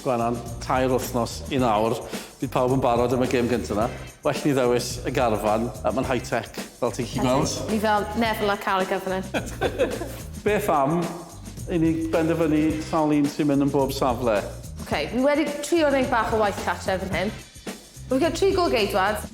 Gwanan, 3 wythnos i nawr. Bydd pawb yn barod am y gêm gyntaf 'na. Well ni ddewis y garfan. Mae'n high-tech, fel ti'n gallu gweld. Ni fel Neville a Carragher fan hyn. Beth am i ni benderfynu sawl un sy'n mynd yn bob safle? Ok, fi wedi trio wneud bach o waith cartref fan hyn. We've got tri gôl-geidwad,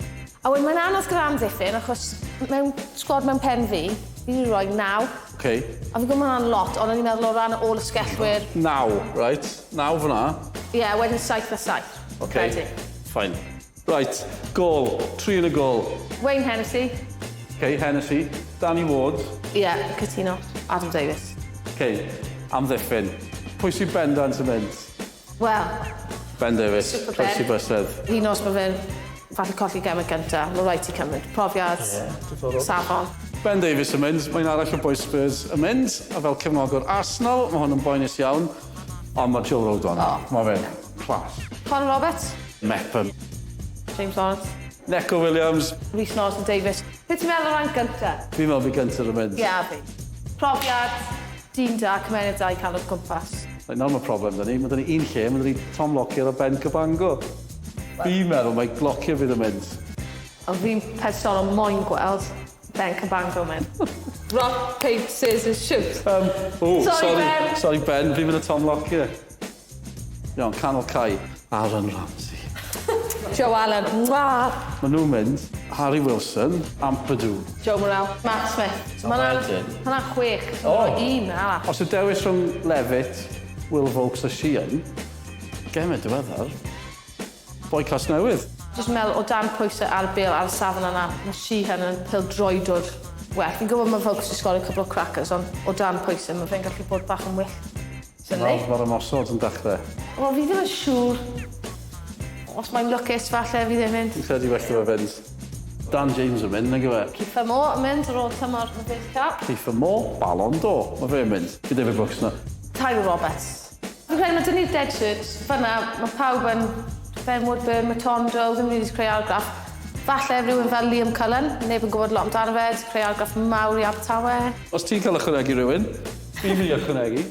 a wedyn mae'n anodd gyda amddiffyn achos mewn sgwad mewn pen fi, fi wedi rhoi naw. Ok. A fi'n gwybod ma' hwnna'n lot, ond o'n i'n meddwl o ran ôl ysgellwyr... Naw, reit. Naw fan'na. Ie, yeah, wedyn saith a saith. Ok. Credu. Fine. Right, gôl. Tri yn y gôl. Wayne Hennessy. Ok, Hennessy. Danny Ward. Ie, yeah, cytuno. Adam Davies. Ok, amddiffyn. Pwy sy'n bendant yn mynd? Wel. Ben Davies. Super Ben. Croesi bysedd. Hyd yn os ma' fe'n falle colli gemau gynta, ma' raid ti cymryd profiad, safon. Ben Davies yn mynd, mae'n arall o boi Spurs yn mynd, a fel cefnogwr Arsenal, ma' hwn yn boenus iawn, ond ma' Joe Rodon, oh. ma' fe'n class. Conor Roberts. Mepham. James Lawrence. Neco Williams. Rhys Norton Davies. Be ti'n meddwl o ran gynta? Fi'n meddwl bydd gynta yn mynd. Ie, a fi. Profiad, Dyn da, cymeriad da i cael o gwmpas. Reit, nawr mae problem 'da ni. Mae 'da ni un lle, mae 'da ni Tom Lockyer a Ben Cabango. Fi'n meddwl mai Lockyer fydd yn mynd. Ond fi'n personol moyn gweld Ben Cabango yn mynd. Rock, paper, scissors, shoot. Um, o, sorry, sorry, Ben. Sorry Ben, fi'n mynd â Tom Lockyer. Iawn, canol cae. Aaron Ramsey. Joe Allen. Mwah! Maen nhw'n mynd. Harry Wilson, Ampadu. Joe Morrell. Matt Smith. So wedyn... Ma' hwnna'n chwech. O! Un arall. Os yw dewis rhwng Levitt, Will Vaulks a Sheehan, gemau diweddar, boi Casnewydd. Jyst yn meddwl, o dan pwysau ar y bêl ar y safon yna, mae Sheehan yn pêl-droedwr well. Fi'n gwybod mae Vaulks 'di sgorio cwpl o crackers, ond o dan pwysau mae fe'n gallu bod bach yn wyllt. Nawr mae'r ymosod yn dechrau. Wel, fi ddim yn siŵr. Os mae'n lwcus, falle fydd e'n mynd. Fi'n credu well iddo fe fynd. Dan James yn mynd, nag yw e? Kieffer Moore yn mynd ar ôl tymor y FA Cup. Kieffer Moore, Ballon d'Or. Mae fe'n mynd. Fi David Brooks yna. Tyler Roberts. Fi'n credu mae 'da ni'r dead certs fan'na. Mae pawb yn Ben Woodburn, Matondo, ddim rili 'di creu argraff. Falle rhywun fel Liam Cullen, neb yn gwybod lot amdano fe, 'di creu argraff mawr i Abertawe. Os ti'n cael ychwanegu rhywun, fi'n mynd i ychwanegu.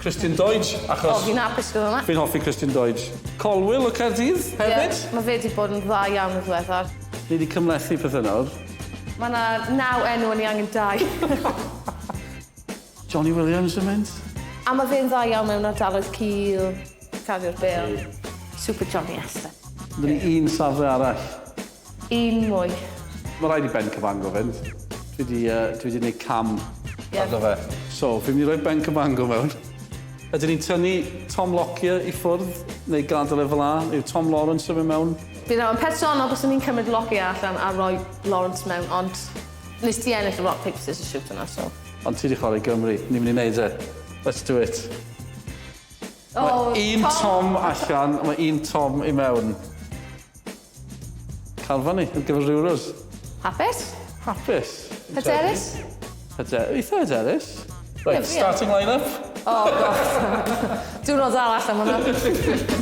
Christian Doidge, achos... O, fi'n hapus gyda hwnna. Fi'n hoffi Christian Doidge. Colwill o Caerdydd, hefyd. Ie, ma' fe 'di bod yn dda iawn yn ddiweddar. Ni 'di cymhlethu pethe nawr. Ma' 'na naw enw a ni angen dau. Johnny Williams yn mynd. A ma' fe'n dda iawn mewn ardaloedd cul, cario'r bêl. Super Johnny Esther. Ma' 'da ni un safle arall. Un mwy. Ma' raid i Ben Cabango fynd. Dwi 'di yy dwi 'di neud cam Ie. arno fe. So fi'n mynd i roi Ben Cabango mewn. Ydyn ni'n tynnu Tom Lockyer i ffwrdd neu gadel e fel 'a? Yw Tom Lawrence yn mynd mewn? Fi'n meddwl yn personol byswn i'n cymryd Lockyer allan a roi Lawrence mewn ond nes ti ennill y rock paper scissors shoot yna so. Ond ti 'di chwarae i Gymru. Ni'n mynd i neud e. Let's do it. O, Mae un Tom allan, mae un Tom i mewn. Carfan ni ar gyfer yr Euros. Hapus? Hapus. Hyderus? Hyder- eitha hyderus. Right, starting line-up. Oh god. Diwrnod arall am hwnna.